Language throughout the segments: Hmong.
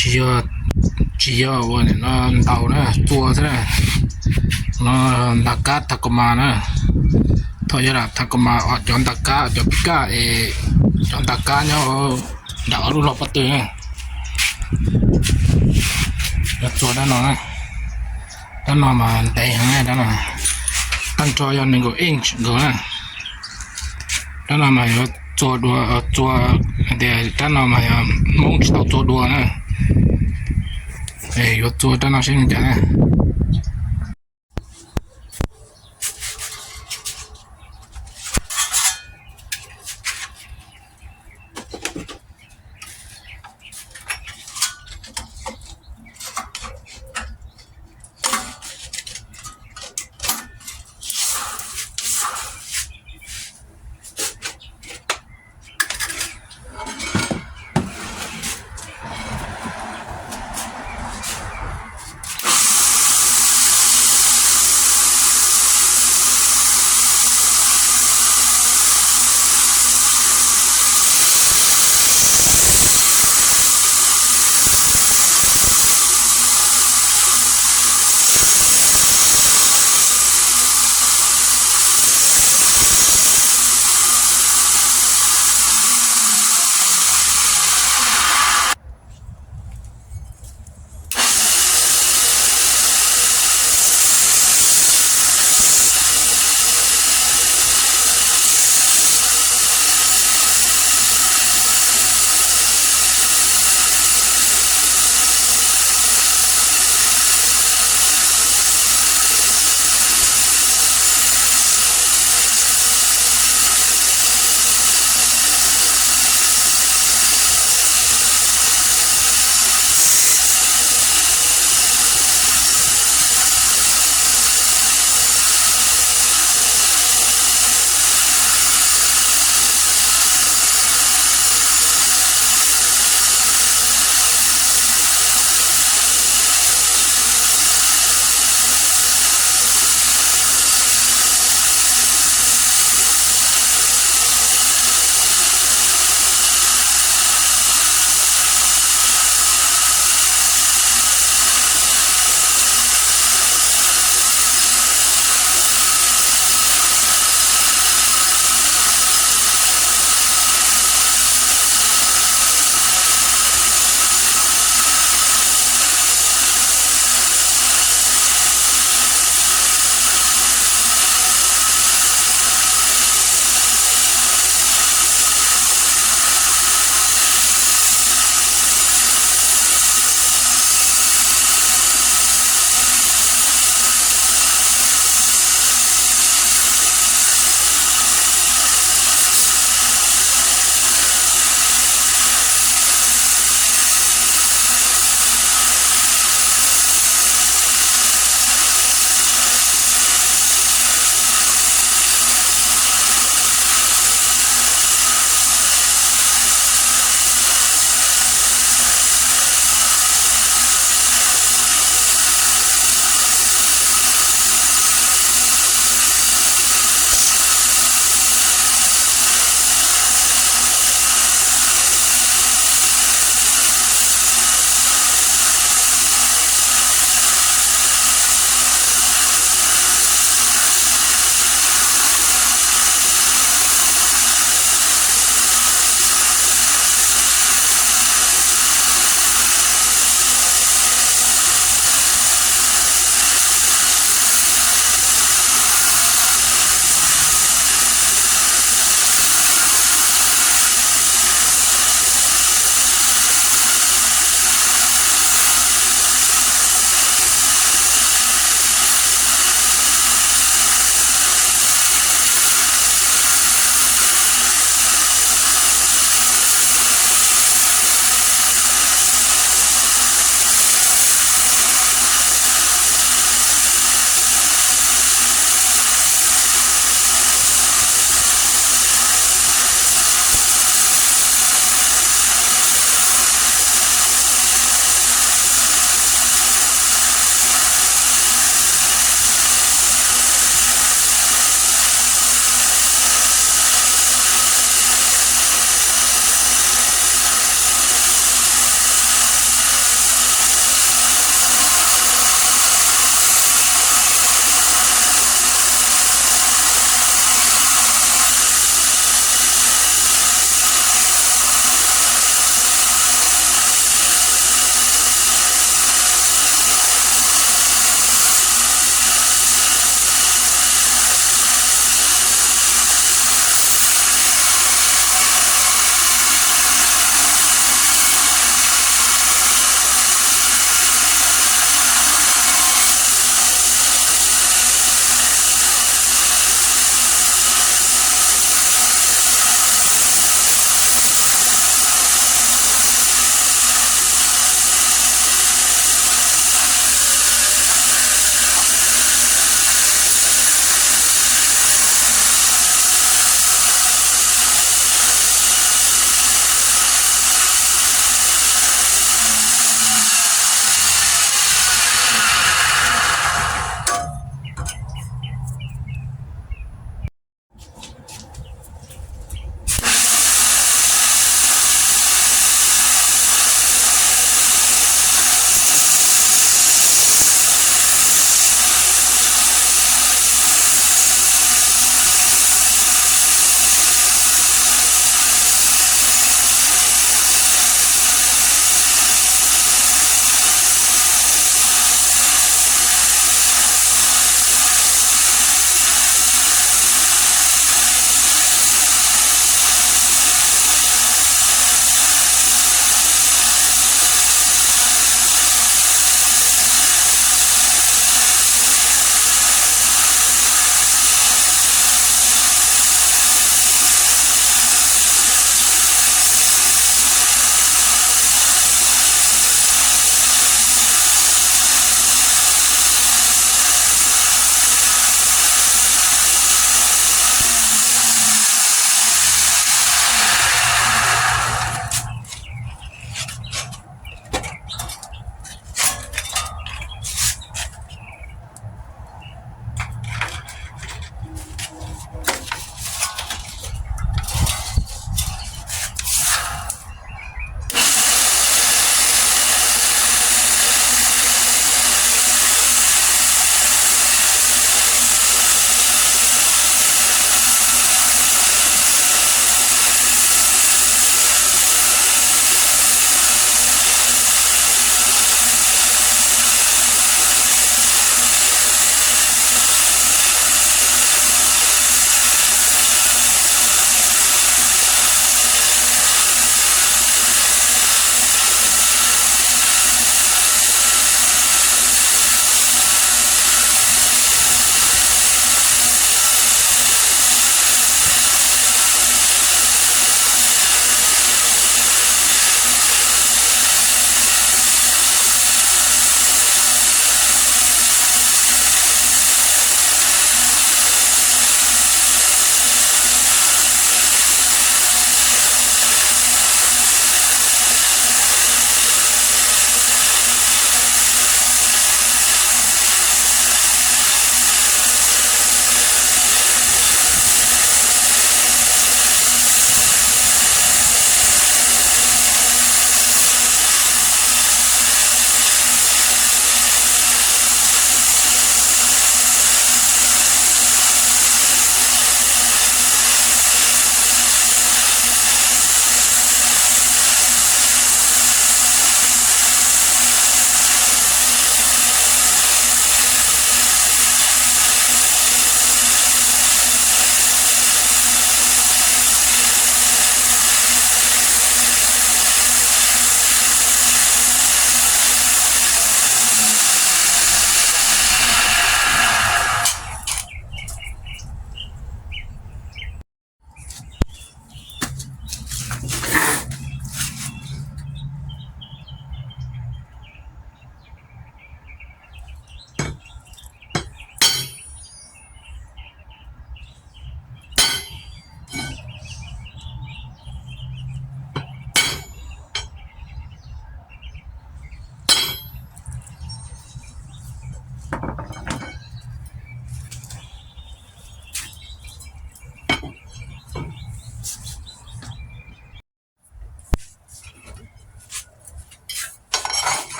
Tsis yog, tsis yog ua no ntau na, txua xwb na. No nta kab Tacoma na. Thaum yog lam Tacoma os, cov nta kab, cov pib kaj es cov nta kab nyob nram ob lub log pob tw na. Yuav txua dab no na. Dab no mas ntev heev na, dab no tag nrho yog nees nkaum inch nkaus na. Dab no mas yuav txua dua, txua, hais tias dab no mas yog Hmoob tsis tau txua dua na. Es yuav txua dab no seb zoo cas na.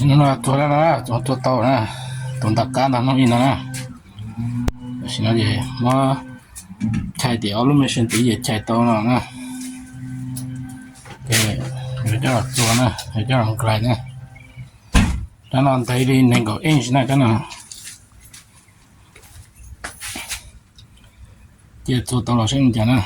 Hnub no tua na, tua tau na, tus ntaj kab ntag hnub ib no na. Tam sim no ces muab chais tim ob lub machine tid ces chais tau no na. Ces yuav coj los tua na, yuav coj los nklais na. Rab no ntev li nees nkaum inch na rab no. Cia txua tau los saib li cas na.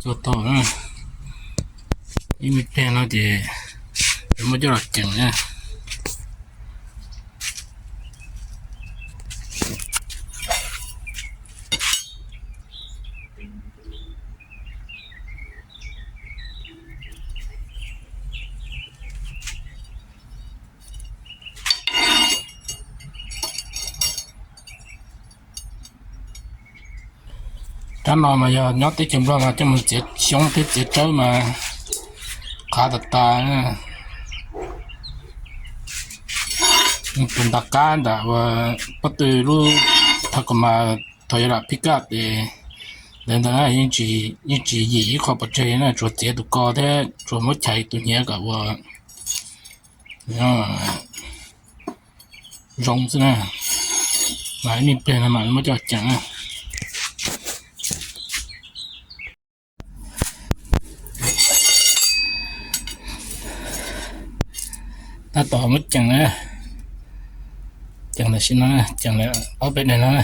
Txua tau na, ib me pliag no ces yuav muab coj los ceem na. Rab no mas yog nyob teb chaws Nplog mas coj mus txiav xyoob thiab txiav tsawb mas qhav tas tas. Tus ntaj kab ntawm uas pob tw lub thaj kom mas thaum yuav lam pick up es ntawd ntag na, yeej tsis yim ib qho pov tseg na, tsuas txiav tus ko thiab tsuas muab chais tus hnyiav kom ua zoo xwb na. Mas ib me pliag no mam muab coj ceem na. Tab tom muab ceem na, ceem tam sim no, ceem ob peb daim no na.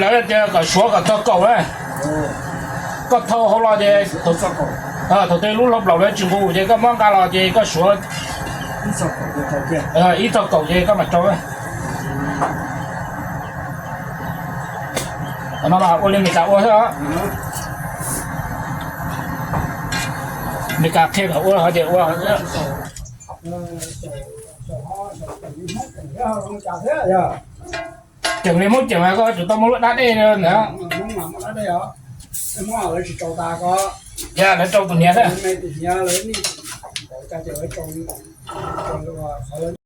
Lawv tias kom suav kom txog kaum na. Koj thau hauv los ces thaum twg lub hlau nplaum lawv tsis nqus ces koj muab nqa los ces koj suav ib txog kaum ces koj mam rau. Qhov no mas ua li Meskas ua xwb os. Meskas qhia kom ua hov ces ua. Ceem li Hmoob ceem mas koj tsuas tau muaj lub dab dej ntawd. Yog lawv tsis tsaus tas ko, yog lawv rau tus hniav xwb, tus hniav lawv nim, cas ces lawv tsaus, tsaus qhov lawv